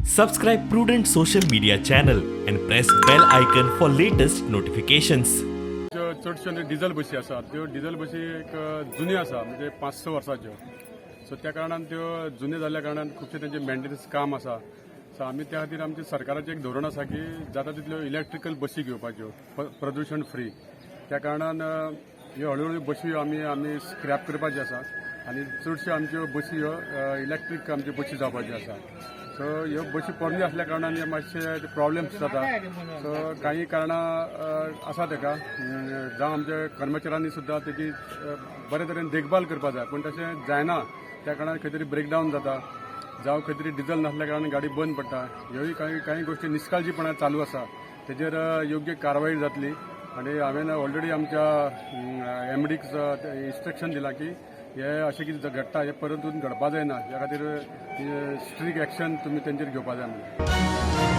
Subscribe Prudent social media channel and press bell icon for latest notifications. ज्यो चडश्यो न्ही diesel बशी आसात, त्यो डिजल बशी एक जुन्यो आसा, म्हणजे 5-6 वर्साच्यो. सो त्या कारणान त्यो जुन्यो जाल्ल्या कारणान खुबशे तेंचे मेंटेनन्स काम आसा. सो आमी त्या खातीर आमचे सरकाराचें एक धोरण आसा की जाता तितल्यो इलेक्ट्रिकल बशी घेवपाच्यो, प्रदुशण फ्री. त्या कारणान ह्यो हळू हळू बशी आमी आमी स्क्रॅप करपाच्यो आसा आनी चडश्यो आमच्यो बशी ह्यो इलेक्ट्रीक आमच्यो बशी जावपाच्यो आसा. सो ह्यो बशी पोरण्यो आसल्या कारणान हे मातशे प्रॉब्लेम्स जाता. सो काही कारणां आसा तेका. जावं आमच्या कर्मचाऱ्यांनी सुद्दां तेजी बरे तरेन देखभाल करपा जाय, पूण तशें जायना. त्या कारणान खंय तरी ब्रेकडावन जाता, जावं खंय तरी डिझल नासल्या कारणान गाडी बंद पडटा. ह्योय कांय कांय गोश्टी निश्काळजीपणान चालू आसा. तेजेर योग्य कारवाय जातली आनी हांवें ऑलरेडी आमच्या एमडीक इन्स्ट्रक्शन दिलां की हे अशें कितें घडटा, हें परतून घडपा जायना, ह्या खातीर स्ट्रीक एक्शन तुमी तेंचेर घेवपा जाय म्हणून.